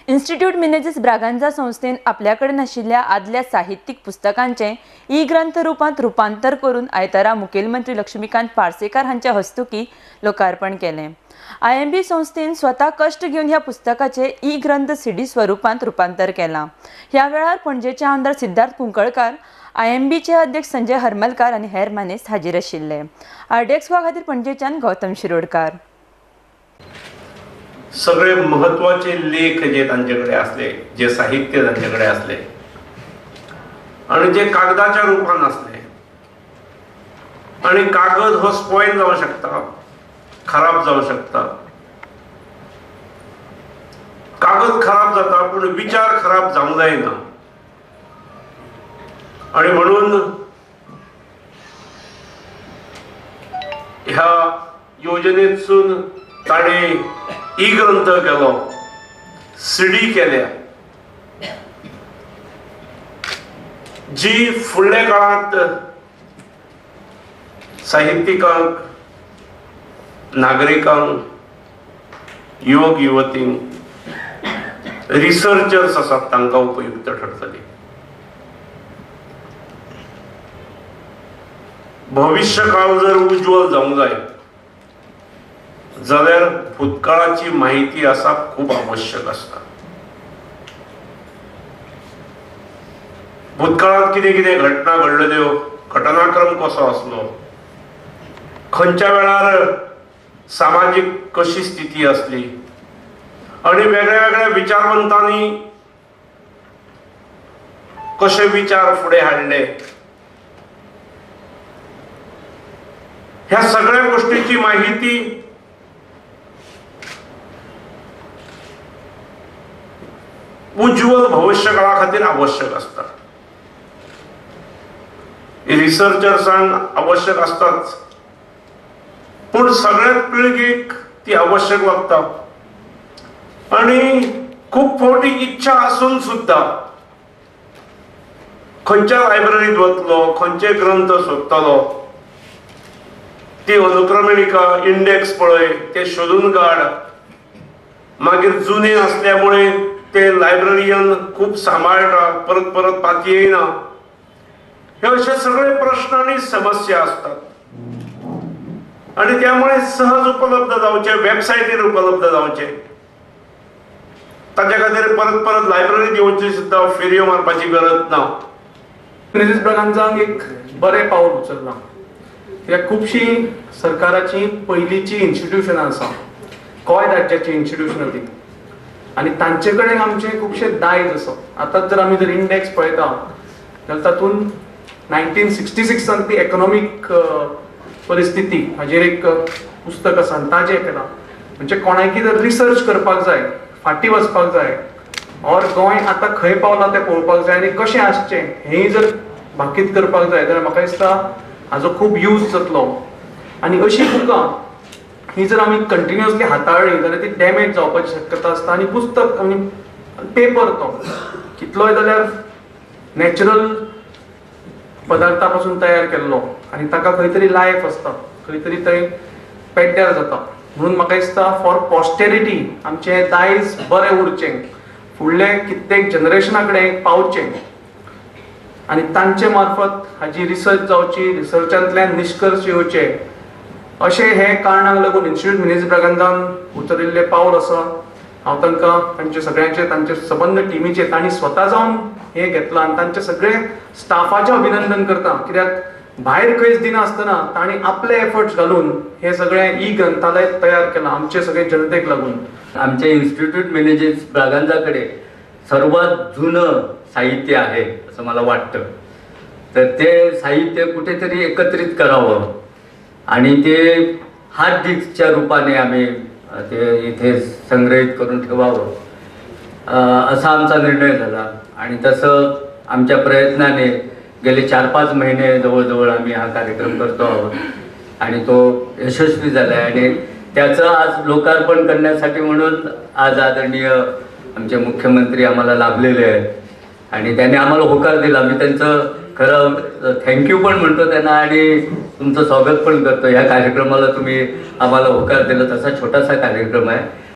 Institute Menezes Braganza संस्थेन आपल्याकडेन आशिल्ल्या आदल्या साहित्यीक पुस्तकांचें ई ग्रंथ रूपांत रुपांतर करून आयतारा मुखेलमंत्री लक्ष्मीकांत पार्सेकार हांच्या हस्तुकी लोकार्पण केलें. IMB संस्थेन स्वता कश्ट घेवन ह्या पुस्तकाचें ई ग्रंथ सीडी स्वरूपांत रुपांतर केलां. ह्या वेळार पणजेचे आमदार सिद्धार्थ कुंकळकार, IMBचे अध्यक्ष संजय हरमलकार आनी हेर मानेस्त हाजीर आशिल्ले. RDX खातीर पणजेच्यान गौतम शिरोडकार. सगळे महत्वाचे लेख जे तांच्याकडे असले, जे साहित्य तांच्याकडे असले आणि जे कागदाच्या रूपान असले, आणि कागद हो स्पॉइल जाऊ शकता, खराब जाऊ शकता, कागद खराब जाता पण विचार खराब जाऊ जायना. आणि म्हणून ह्या योजनेतसून ताणे ई ग्रंथ केलो, सीडी केल्या, जी फुडल्या काळात साहित्यिकांक, नागरिकांक, युवक युवतींक, रिसर्चर्स आसात तांकां उपयुक्त ठरतली. भविष्यकाळ जर उज्ज्वल जावंक जाय जाल्यार भूतकाळाची माहिती आसप खूब आवश्यक आसता. भूतकाळात कितें कितें घटना घडलेल्यो, घटनाक्रम कसो आसलो, खंयच्या वेळार सामाजीक कशी स्थिती आसली आनी वेगळ्या वेगळ्या विचारवंतांनी कशे विचार फुडें हाडले, ह्या सगळ्या गोष्टीची माहिती उज्ज्वल भविष्यकाळा खातीर आवश्यक आसता. रिसर्चर्सांक आवश्यक आसताच, पूण सगळ्यात पिळगेक ती आवश्यक लागता. आनी खूब फावटी इच्छा आसून सुद्दां खंयच्या लायब्ररीत वतलो, खंयचे ग्रंथ सोदतलो, ती अनुक्रमणिका इंडेक्स पळय, ते शोधून काड, मागीर जुने आसल्यामुळे ते लायब्ररियन खूब सांबाळटा, परत परत पाती येयना. हे असे सगळे प्रश्न आनी समस्या आसतात आनी त्यामुळे सहज उपलब्ध जावचे, वेबसायटीर उपलब्ध जावचे, ताच्या खातीर परत परत लायब्ररीत येवची सुद्दां फेरयो मारपाची गरज ना. मिनेझिस ब्रागांझान एक बरें पावल उचल्लां. कित्याक खुबशीं सरकाराचीं पयलींचीं इन्स्टिट्युशनां आसा, गोंय राज्याचीं इन्स्टिट्युशनां ती, आनी तांचे कडेन आमचें खुबशें दायज आसा. आतां जर आमी जर इंडेक्स पळयता जाल्यार तातूंत 1966 ती इकॉनॉमीक परिस्थिती हाजेर एक पुस्तक आसा आनी ताजें केलां. म्हणजे कोणाकी जर रिसर्च करपाक जाय, फाटीं वचपाक जाय, ऑर गोंय आतां खंय पावलां तें पळोवपाक जाय आनी कशें आसचें हेंय जर भाकीत करपाक जाय जाल्यार म्हाका दिसता हाजो खूब यूज जातलो. आनी अशीं बुकां ही जर आमी कंटिन्युअसली हाताळ्ळी जाल्यार ती डॅमेज जावपाची शक्यता आसता. आनी पुस्तक आनी पेपर तो कितलोय जाल्यार नॅचरल पदार्था पासून तयार केल्लो आनी ताका खंय तरी लायफ आसता, खंय तरी थंय पेड्ड्यार जाता. म्हणून म्हाका दिसता फॉर पॉस्टेरिटी आमचें दायज बरें उरचें, फुडले कित्येक जनरेशना कडेन पावचें आनी तांचे मार्फत हाजी रिसर्च जावची, रिसर्चांतल्यान निश्कर्श येवचे, अशें हे कारणाक लागून इन्स्टिट्यूट मिनेझिस ब्रागांझान उचलिल्लें पावल आसा. हांव तांकां तांचे सगळ्यांचे, तांचे सबंद टिमीचे, तांणी स्वता जावन हें घेतलां आनी तांचे सगळे स्टाफाचें अभिनंदन करता. कित्याक भायर खंयच दिनासतना तांणी आपले एफर्ट्स घालून हे सगळें ई ग्रंथालय तयार केलां आमचे सगळे जनतेक लागून. आमचे इन्स्टिट्यूट मिनेझिस ब्रागांझा कडे सर्वात जुनं साहित्य आहे असं मला वाटतं. तर ते साहित्य कुठेतरी एकत्रित करावं आणि ते हार्ड डिस्कच्या रूपाने आम्ही ते इथे संग्रहित करून ठेवावं असा आमचा निर्णय झाला. आणि तसं आमच्या प्रयत्नाने गेले 4-5 महिने जवळजवळ आम्ही हा कार्यक्रम करतो आहोत आणि तो यशस्वी झाला आहे. आणि त्याचं आज लोकार्पण करण्यासाठी म्हणून आज आदरणीय आमचे मुख्यमंत्री आम्हाला लाभलेले आहेत आणि त्यांनी आम्हाला होकार दिला. मी त्यांचं खरं thank you पण म्हणतो त्यांना आणि तुमचं स्वागत पण करतो. या कार्यक्रमाला तुम्ही आम्हाला होकार दिला, तसा छोटासा कार्यक्रम आहे.